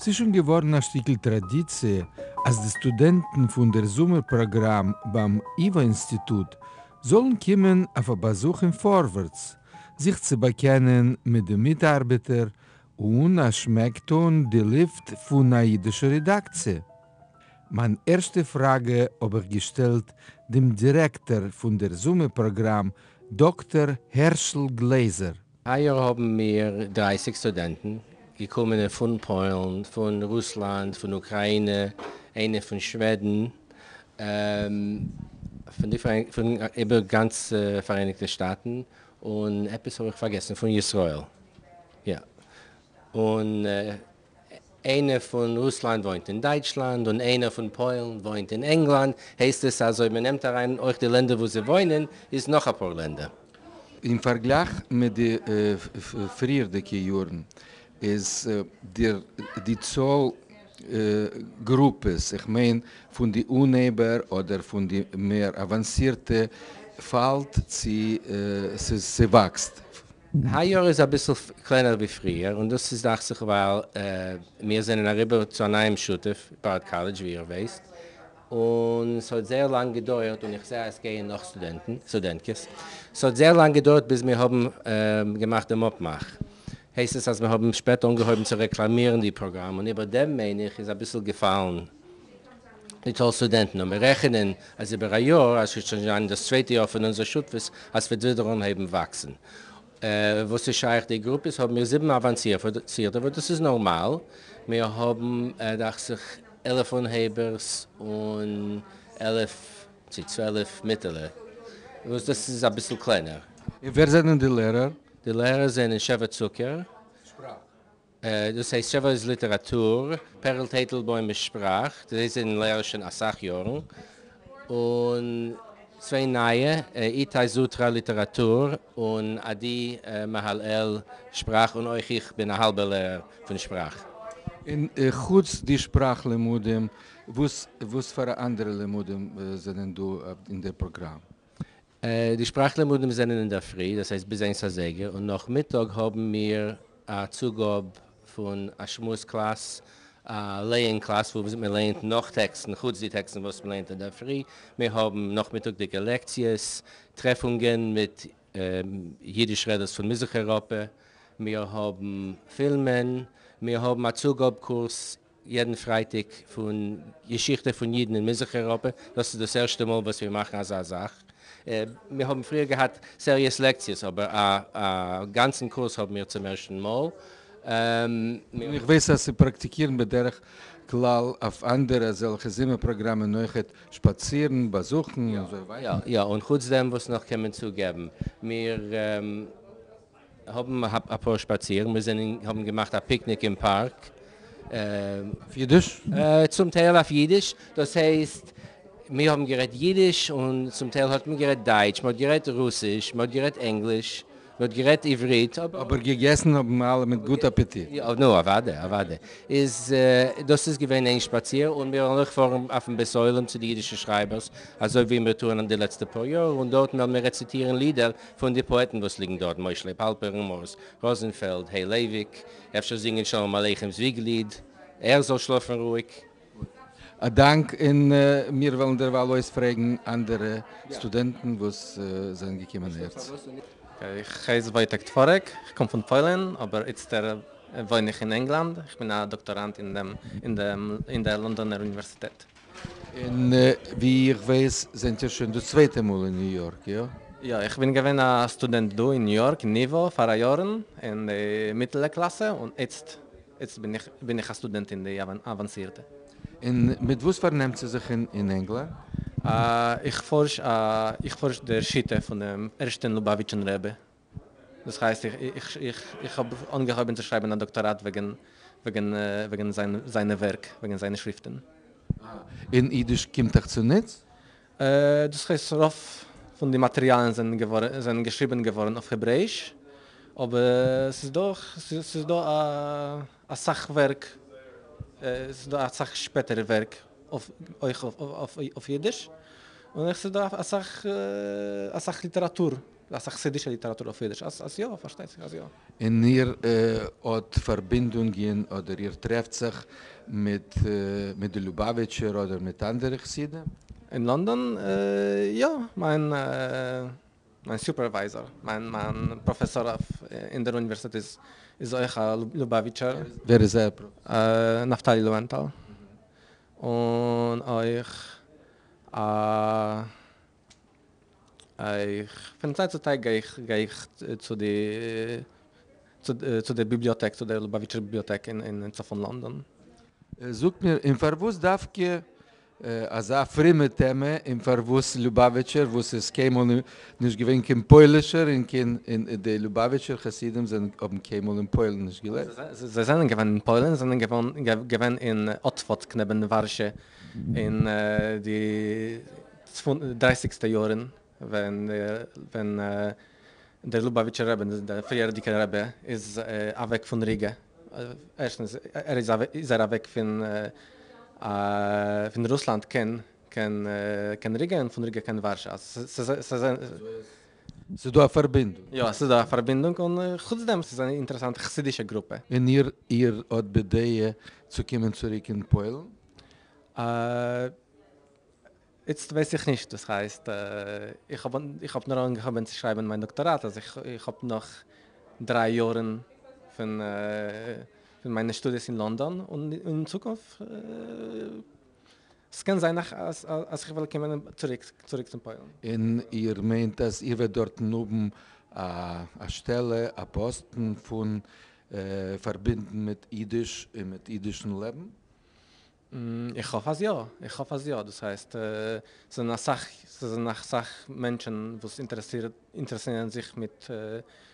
ס'איז שוין געווארן א שטיקל טראדיציע אז די סטודענטן פון דער זומער פראגראם ביים ייווא אינסטיטוט זאלן קומען אויף א באזוך אין פארווערטס, זיך צו באקענען מיט די מיטארבעטער און א שמעק טאן די לופט פון א אידישע רעדאקציע. מיין ערשטע פראגע האב איך געשטעלט דעם דירעקטאר פון דער זומער פראגראם דאקטאר הערשל גלעזער. היי-יאר האבן מיר דרייסיג סטודענטן, געקומענע פון פוילן, פון רוסלאנד, פון אוקראינע, איינע פון שוועדן, פון די פון איבער גאנץ פאראייניגטע שטאטן, און עפעס האב איך פארגעסן, פון ישראל, יא. און איינער פון רוסלאנד וואוינט אין דייטשלאנד און איינער פון פוילן וואוינט אין ענגלאנד, הייסט עס אז אויב מען נעמט אריין אויך די לענדער וואו זיי וואוינען איז נאך אפאר לענדער. אין פארגלייך מיט די פריערדיגע יארן איז די צאל גרופעס, איך מיין פון די אנהייבער אדער פון די מער אוואנסירטע, פאלט צי ס'וואקסט? היי יאר איז אביסל קלענער ווי פריער, און דאס איז דאכט זיך ווייל מיר זענען אריבער צו א נייעם שותף, בארד קאלעדזש ווי איר ווייסט, און ס'האט זייער לאנג געדויערט, און איך זעה אז ס'גייען נאך סטודענטן, סטודענטקעס, ס'האט זייער לאנג געדויערט ביז מיר האבן געמאכט דעם אפמאך, הייסט עס אז מיר האבן שפעט אנגעהויבן צו רעקלאמירן די פראגראם, און איבער דעם מיין איך איז אביסל געפאלן די צאל סטודענטן, און מיר רעכענען אז איבער א יאר, אז ס'וועט שוין זיין דאס צווייטע יאר פון אונזער שותפות, אז ס'וועט ווידער אנהייבן וואקסן. וואס איז שייך די גרופעס האבן מיר זיבן אוואנסירטע, וואס דאס איז נארמאל, מיר האבן דאכט זיך 11 אנהייבערס און 11 צי 12 מיטעלע, וואס דאס איז אביסל קלענער. און ווער זענען די לערער? די לערער זענען שבע צוקער. שפראך. דאס הייסט שבע איז ליטעראטור, פערל טייטלבוים איז שפראך, זיי זענען לערער שוין אסאך יארן, און צוויי נייע, איתי זוטרא ליטעראטור און עדי מהלאל שפראך, און אויך איך בין א האלבער לערער פון שפראך. און חוץ די שפראך לימודים, וואס וואס פאר אנדערע לימודים זענען דא אין דער פראגראם? די שפראך לימודים זענען אינדערפרי, דאס הייסט ביז איינס אזייגער, און נאכמיטאג האבן מיר א צוגאב פון א שמועס קלאס, א לייען קלאס וואו מען לייענט נאך טעקסטן חוץ די טעקסטן וואס מען לייענט אינדערפרי, מיר האבן נאכמיטאגדיגע לעקציעס, טרעפונגען מיט אידיש רעדערס פון מזרח אייראפע, מיר האבן פילמען, מיר האבן א צוגאב קורס יעדן פרייטאג פון געשיכטע פון אידן אין מזרח אייראפע, דאס איז דאס ערשטע מאל וואס מיר מאכן אזא זאך, מיר האבן פריער געהאט סעריעס לעקציעס אבער א גאנצן קורס האבן מיר צום ערשטן מאל. און איך ווייס אז ס'פראקטיקירן בדרך כלל אויף אנדערע אזעלכע זומער פראגראמען אויכעט שפאצירן, באזוכן און אזוי ווייטער. יא, און חוץ דעם וואס נאך קען מען צוגעבן? מיר האבן אפאר שפאצירן, מיר זענען האבן געמאכט א פיקניק אין פארק. אויף אידיש? צום טייל אויף אידיש, דאס הייסט מיר האבן גערעדט אידיש און צום טייל האט מען גערעדט דייטש, מען האט גערעדט רוסיש, מען האט גערעדט ענגליש, מען האט גערעדט עברית, אבער. אבער געגעסן האבן אלע מיט גוט אפעטיט. יא, נו, אוודאי, אוודאי. איז דאס איז געווען איין שפאציר, און מיר וועלן אויך פארן אויפן בית עולם צו די אידישע שרייבערס, אזוי ווי מיר טוען די לעצטע פאר יאר, און דארטן וועלן מיר רעציטירן לידער פון די פאעטן וואס ליגן דארט, משה לייב האלפערן, מאריס ראזענפעלד, ה' לייוויק, אפשר זינגען שלום עליכם'ס וויגליד, ער זאל שלאפן רואיג. א דאנק, און מיר וועלן דערווייל אויספרעגן אנדערע סטודענטן וואס זענען געקומען אהערצו. איך הייס וואיטעק טווארעק, איך קום פון פוילן, אבער איצטער וואוין איך אין ענגלאנד, איך בין א דאקטאראנט אין דעם אין דעם אין דער לאנדאנער אוניווערסיטעט. און ווי איך ווייס זענט איר שוין דאס צווייטע מאל אין ניו יארק, יא? יא, איך בין געווען א סטודענט דא אין ניו יארק אין ייווא פאר א יארן אין די מיטעלע קלאסע, און איצט איצט בין איך בין איך א סטודענט אין די אוואנסירטע. און מיט וואס פארנעמט איר זיך אין ענגלאנד? איך פארש איך פארש דער שיטה פון דעם ערשטען לובאוויטשען רבי. דאס הייסט איך איך איך האב אנגעהויבן צו שרייבן א דאקטאראט וועגן וועגן וועגן זיין זיינע ווערק, וועגן זיינע שריפטן. און אידיש קומט אייך צוניץ? דאס הייסט רוב פון די מאטריאלן זענען געווארן זענען געשריבן געווארן אויף העברעיש, אבער ס'איז דא ס'איז דא אסאך ווערק, ס'איז דא אסאך שפעטערע ווערק אויף אויך אויף אידיש, און אויך ס'איז דא אסאך אסאך ליטעראטור. אַ סך חסידישע ליטעראַטור אויף ייִדיש. אַז, אַז יאָ, פֿאַרשטייט זיך, אַז יאָ. און איר האָט פֿאַרבינדונגען אָדער איר טרעפֿט זיך מיט, מיט די ליובאַוויטשער אָדער מיט אַנדערע חסידים? אין לאָנדאָן, יאָ. מײַן, מײַן סופּערווײַזער, מײַן, מײַן פּראָפֿעסאָר אויף, אין דער אוניווערסיטעט איז, איז אויך אַ ליובאַוויטשער. ווער איז אײַער פּראָפֿעסאָר? נפֿתּלי לעווענטאַל. און אויך אַ. איך פון צייט צו צייט גיי איך גיי איך צו די צו דער ביבליאטעק צו דער לובאוויטשער ביבליאטעק אין צפון לאנדאן. זאגט מיר, און פארוואס דווקא אזא פרומע טעמע, און פארוואס ליובאוויטשער וואס איז קיינמאל נישט געווען קיין פוילישער, און קיין און די ליובאוויטשער חסידים זענען האבן קיינמאל אין פוילן נישט געלעבט? זיי זענען געווען אין פוילן, זיי זענען געווען אין אטוואצק נעבן ווארשע אין די דרייסיגסטע יארן ווען ווען דער לובאוויטשער רבי, דער פריערדיגער רבי, איז אוועק פון ריגע, ערשטנס ער איז איז ער אוועק פון פון רוסלאנד קיין קיין קיין ריגע און פון ריגע קיין ווארשע, ס'איז דא א פארבינדונג. יא, ס'איז דא א פארבינדונג, און חוץ דעם ס'איז אן אינטערעסאנטע חסידישע גרופע. און איר איר האט בדעה צו קומען צוריק אין פוילן? איצט ווייס איך נישט, דאס הייסט איך האב איך האב נאר אנגעהויבן צו שרייבן מיין דאקטאראט, אז איך איך האב נאך דריי יארן פון פון מיינע שטודיעס אין לאנדאן, און אין צוקונפט ס'קען זיין אז אז איך וועל קומען צוריק צוריק צום פוילן. און איר מיינט אז איר וועט דארטן האבן א שטעלע, א פאסטן פון פארבינדן מיט אידיש און מיט אידישן לעבן? איך האף אז יא, איך האף אז יא, דאס הייסט ס'זענען אסאך, ס'זענען אסאך מענטשען וואס אינטערעסירן זיך מיט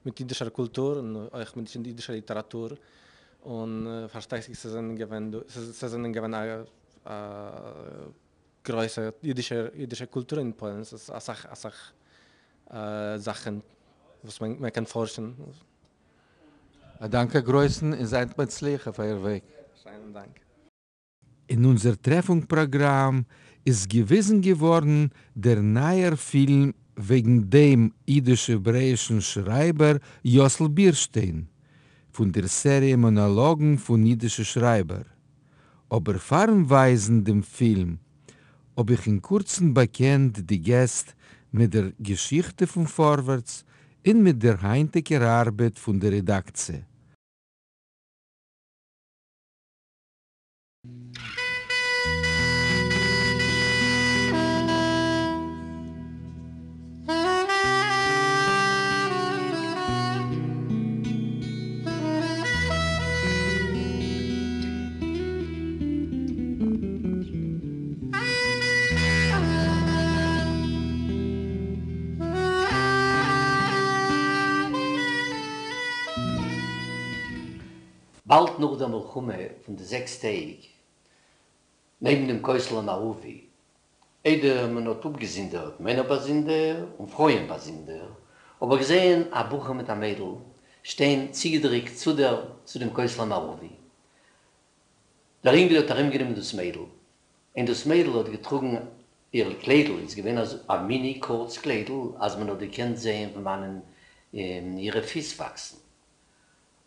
מיט אידישער קולטור און אויך מיט אידישער ליטעראטור, און פארשטייט זיך ס'זענען געווען ס'זענען געווען א גרויסע אידישע אידישע קולטור אין פוילן, ס'איז אסאך אסאך זאכן וואס מען קען פארשן. א דאנק א גרויסן און זייט מצליח אויף אייער וועג. שיינעם דאנק. אין אונזער טרעפונקט פראגראם איז געוויזן געווארן דער נייער פילם וועגן דעם אידיש-העברעאישן שרייבער יאסל בירשטיין, פון דער סעריע מאנאלאגן פון אידישע שרייבער. אבער פארן ווייזן דעם פילם האב איך אין קורצן באקענט די געסט מיט דער געשיכטע פון פארווערטס און מיט דער היינטיגער ארבעט פון דער רעדאקציע. באלד נאך דער מלחמה פון די זעקס טעג, נעבן דעם כותל המערבי, איידער מען האט אפגעזונדערט מענער באזונדער און פרויען באזונדער, האב איך געזען א בחור מיט א מיידל שטיין צוגעדריקט צו דער צו דעם כותל המערבי. דער אינגל האט ארומגענומען דאס מיידל, און דאס מיידל האט געטראגן איר קליידל איז געווען א מיני קורץ קליידל אז מען האט געקענט זען פון וואנען אירע פיס וואקסן,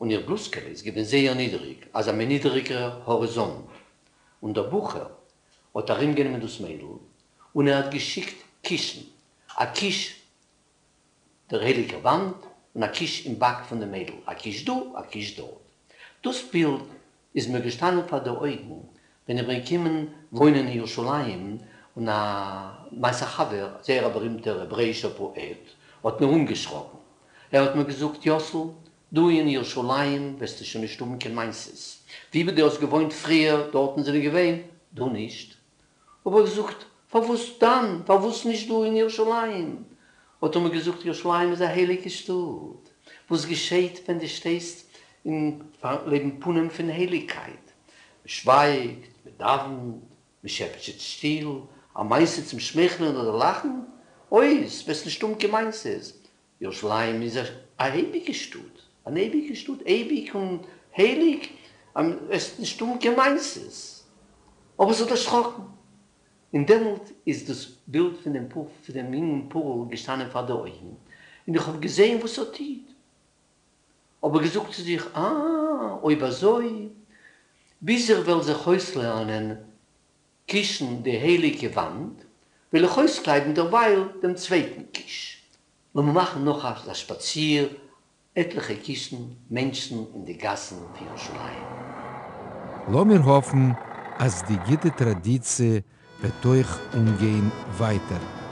און איר בלוזקעלע איז געווען זייער נידעריג, אזא מין נידעריגער האריזאנט, און דער בחור האט ארומגענומען דאס מיידל און ער האט געשיקט קישן, א קיש דער הייליגער וואנט און א קיש אין באק פון דעם מיידל, א קיש דא, א קיש דארט. דאס בילד איז מיר געשטאנען פאר די אויגן ווען איך בין געקומען וואוינען אין ירושלים, און א מיינס א חבר, זייער א בארימטער העברעאישער פאעט, האט מיר אנגעשראקן. ער האט מיר געזאגט, יאסל, דא אין ירושלים וועסטו שוין נישט האבן קיין מעשיות. ווי דו האסט געוואוינט פריער, דארטן זענען געווען, דא נישט. האב איך געזאגט, פארוואס דאן? פארוואס נישט דא אין ירושלים? האט ער מיר געזאגט, ירושלים איז א הייליגע שטאט, וואס געשעהט ווען דו שטייסט אין לעבן פנים פון הייליגקייט? מען שווייגט, מען דאווענט, מען שעפטשעט שטיל, א מעשה צום שמייכלען אדער לאכן? אויס, וועסט נישט האבן קיין מעשיות. ירושלים איז א אייביגע שטאט, אן אייביגע שטאט, אייביג און הייליג, וועסט נישט האבן קיין מעשיות. אבער ס'האט דערשראקן. און דעמאלט איז דאס בילד פון דעם פאר פון דעם יונגן פארל געשטאנען פאר די אויגן. און איך האב געזען וואס ער טוט. האב איך געזאגט צו זיך, אה, אויב אזוי, ביז איך וועל זיך אויסלערנען קישן די הייליגע וואנט, וועל איך אויסקלייבן דערווייל דעם צווייטן קיש. לאמיר מאכן נאך א שפאציר, עטליכע קישן מענטשן אין די גאסן פון ירושלים. לאמיר האפן אז די גוטע טראדיציע וועט אויך אנגיין ווייטער.